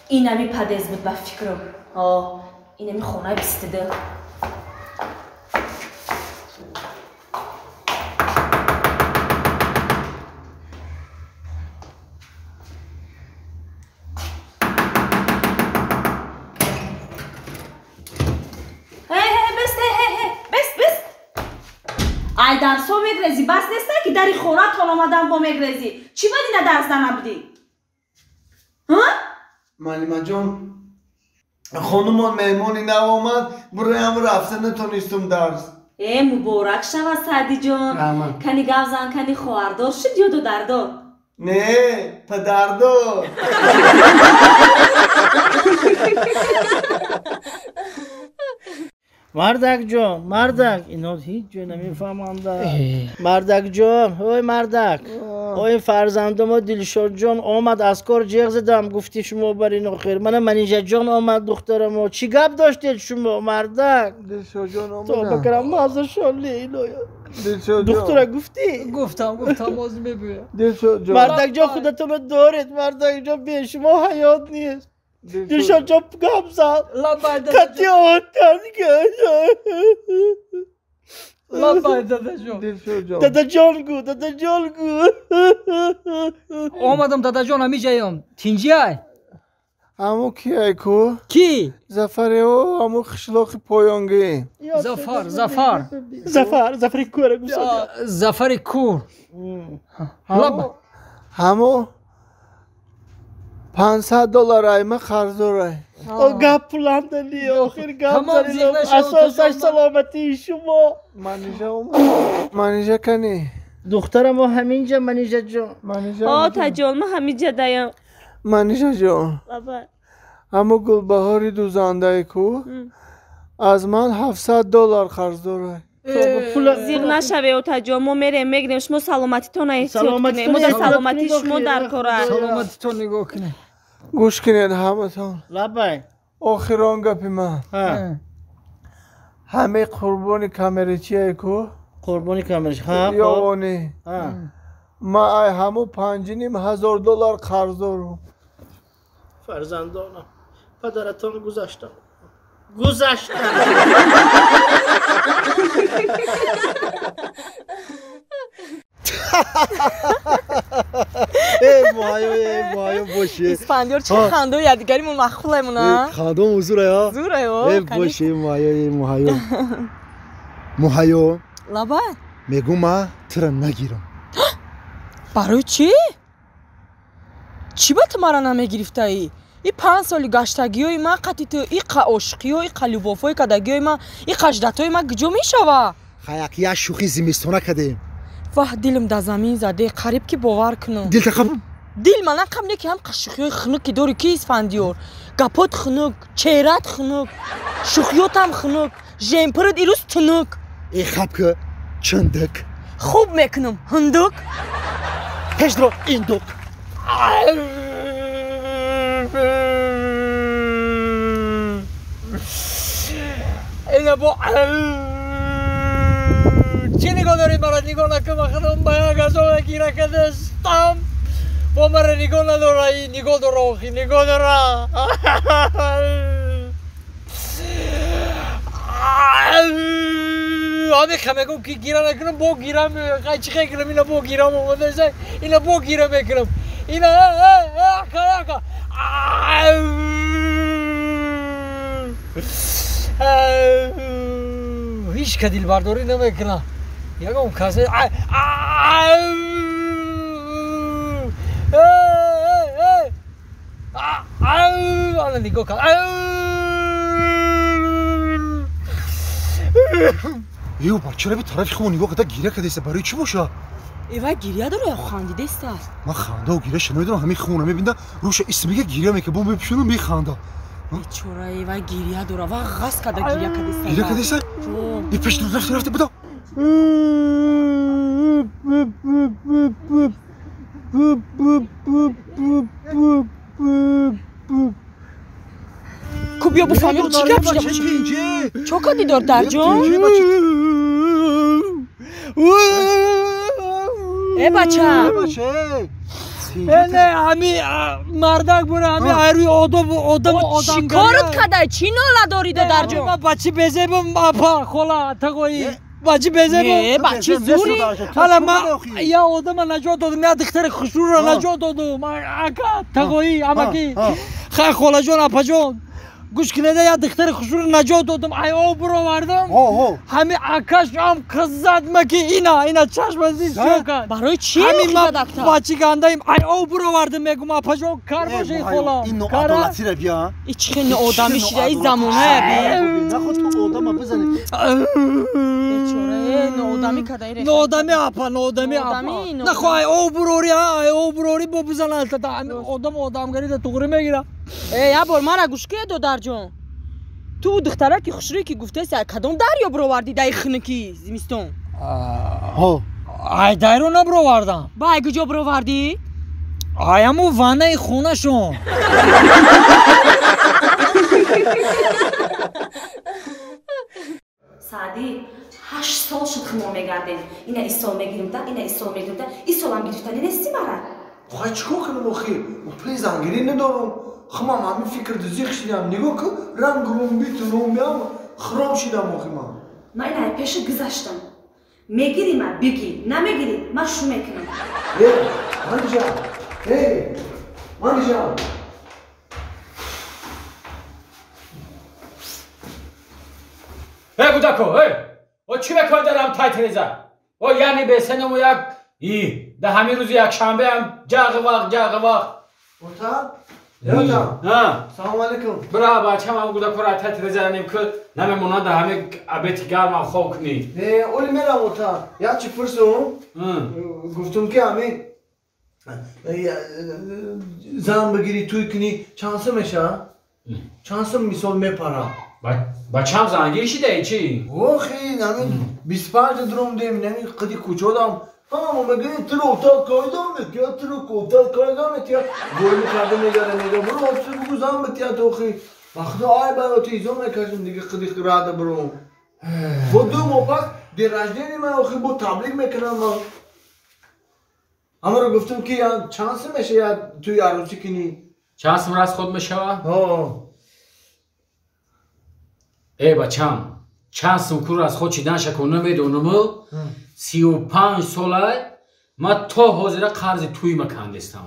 Инами падез буд ба фикрам. Инами хонаи 22. Ай дарсҳо мегрезӣ, бас неста ки дари хонатон омадан бо мегрезӣ. Чӣ бад ина дарс нанабудӣ? Маълимаҷон, хонумон меҳмони нав омад, буроям рафта натонистум дарс. Э, муборак шава, Саъдиҷон. Кани гавзан, кани хоҳардор шуд ё додардор? Не, падардор. Мардакҷон, мардак, ино ҳеҷ ҷой намефаҳманда. Мардакҷон, ой мардак, ой фарзандомо Дилшодҷон омад, аз кор ҷеғ задам, гуфти шумо бар ин охир. Мана Манижаҷон омад, духтарамо. Чӣ гап доштед шумо, мардак? Дилшодҷон омад. Тоба карам, мазашон лейлоя. Духтура гуфтӣ? Гуфтам, гуфтам, боз мебӯям. Дилшодҷон. Мардакҷон, худатонро доред, мардакҷон, бе шумо ҳаёт нест. Дилшодҷон гап зад. Кати отан. Лабай, дадаҷон. Дадаҷон гу, дадаҷон гу. Омадам, дадаҷон, ҳамиҷаём. Тинҷиай? Ҳаму киай ку? Ки? Зафаре о, ҳаму қишлоқи поёнгӣ. Зафар, Зафар. Зафар, Зафари кура гу. Зафари кур. Ҳаму $500 айма қарздорай. Гап пуландали, охир гап занилам. Асосаш саломатии шумо. Манижа омад. Манижа кани? Духтарамо ҳаминҷа, Манижаҷон. Отаҷон, ма ҳаминҷа даям. Манижаҷон, ҳаму Гулбаҳори дузандае ку аз ман $700 қарз дорай. Зиғ нашаве, отаҷон, мо мерем мегирем, шумо саломатитона эҳтиёт кунед. Мо дар саломатии шумо дар кор аст. Саломатитон нигоҳ кунед. Гӯш кунед ҳаматон. Лабай. Охирон гапи ман. Ҳаме қурбони камеричие ку? Қурбони камеричи. Ёвонӣ. Ман ай ҳаму $5,500 қарз дорам. Фарзандонам, падаратон гузаштам. Гузаштам. Эй муҳайё, эй муҳайё боши. Исфандиёр, чӣ хандо ядигаримон махулемона. Хандом зурая. Зурая. Эй боши, эй муҳайё, эй муҳайё. Муҳайё. Лабай. Мегӯм ма тура нагирам. Барои чӣ? Чӣ ба ту мара намегирифтаӣ? И 5 соли гаштагиҳои ман қати ту, и қа ошиқиҳо, и қа любовҳои кардагиҳои ман, и қаждатҳои ман куҷо мешава? Хаяк як шӯхи зимистона кардем. Ваҳ, дилам дар замин заде, қариб ки бовар кунам. Дил тақаб? Дил мана қаб не ки ҳам шӯхиҳои хунук ки дорӣ ки Исфандиёр. Гапот хунук, чеҳрат хунук, шӯхиётам хунук, жемпират ирӯз тунук. Э хаб ки чандак. Хуб мекунам, ҳундук. Пешдро индук. Ина бо чӣ нигоҳ дорӣ мара нигоҳ накун, ман худам ба як азола гира кардастам. Бо мара нигоҳ надора, нигоҳ дора, охи нигоҳ дора. Ҳамеха мегӯм ки гира накунам, бо гира меояд. Чӣ хел кунам? Ина бо гирам омадаса, ина бо гира мекунам. Ина ака ака. Ҳеҷ ка дилбардорӣ намекунам. Ягон касе ана нигоҳ кард. Ё бачара би тарафи хуб нигоҳ карда гиря кардааст, барои чӣ боша? Эва гиря дора ё хандидааст? Ман хандаву гиряша намедонам, ҳамин хона мебинда рӯша исмига гиря мекунад, бо мепӯшонам механда. Бечора, эва гиря дора, ва ғаз карда гиря кардааст. Гиря кардааст? И пеш рафта рафта буда. Ку биё буфаҳмем чӣ гап шуда. Чо кардӣ дордарҷон? Э бача. Э бача. Не, ҳами мардак бура, ҳами айрӯи одоб одам одам. Чӣ корут кадай? Чӣ нола дорӣ, додарҷон? Ма бачи безебам, апа, хола, тағоӣ. Бачи безебам. Не, бачи зури. Ҳала ма я одама наҷот додам, я духтари хушрӯро наҷот додум. Ака, тағоӣ, амакӣ. Хай, холаҷон, апаҷон. Гӯш кунеда, я духтари хушрӯро наҷот додум, ай об буровардам. Ҳами акаш ам қиззад ма ки ина, ина чашма зист сиёҳ кард. Барои чӣ Ҳамин ма қиззадакта? Бачи гандаим, ай об буровардам, мегум, апаҷон, кар боши, хола. Ин ноадолатиро бия. И чӣ хел ноодамӣ шида и замоная би. Наход ту одама бизани. Бечора, э, ноодамӣ кадай реха. Ноодамӣ, апа, ноодамӣ, апа. Ноодамӣ, ноодамӣ. Нахо ай об бурорӣ, ай об бурорӣ, бо бизан алтата. Ҳами одам одамгарӣ да туғрӣ мегира. Э, як бор мара гӯш кунед, додарҷон. Ту духтараки хушрӯе ки гуфтаси, ай кадом дарё бировардӣ даи хунуки зимистон? Ай дарё набировардам. Ба ай куҷо бировардӣ? Ай ҳаму ваннаи хонашон. Саъдӣ, 8 сол шуд химо мегардем. Ина исол мегирим, да ина исол мегирим, да исолам гирифтанӣ нести мара. Хай, чӣ кор кунам охи? Пули зангирӣ надорам. Хумам ҳамин фикр зиқ шидам. Нигоҳ кун, ранг румби тунумбиам хиром шидам охи ман. Ман ина пеши гузаштам. Мегирӣ ма бигӣ, намегирӣ ман шу мекунам. Э, Манижа! Э, Манижа! Э, кӯдако, э! О, чӣ мекунед дарам тай тиреза? О, яъне бесеному як и да ҳамин рӯзи якшанбеам ҷағи вақт, ҷағи вақт. Ота? Ота? А, Салом алейкум. Бира, бачам, ҳам кӯдакоро тай тиреза нем ки намемонад, да ҳамин абети гармам хоб кунӣ. Э, оли мерам, ота. Як чӣ пурсум? Гуфтум ки ҳамин зан бигирӣ, тӯй кунӣ, чанд сум мешавад? Чанд сум мисол мепара? Бачам, зангир шидаи чӣ? Охи, ҳамин 25 дурум дем, ҳамин қиди кӯчодам. Ҳама мегӯяд, тиро отал кайдам метия, тиро отал кайдам метия. Гӯйми карда мегара, мега, буро, отсу бугу, зан бития тохи. Ба худо, ай бароти изо мекашем, дига қиди рада буром. Бо 2 моҳ пас день рождения ман охи, бо таблиғ мекунам ман. Ҳамаро гуфтум ки чанд сум меша я тӯи арӯсӣ кунӣ? Чанд сум расход мешавад? Ҳо. Э, бачам, чанд сум кур расход шидан шако намедонаму, 35 сола ма то ҳозира қарзи тӯй макандестам.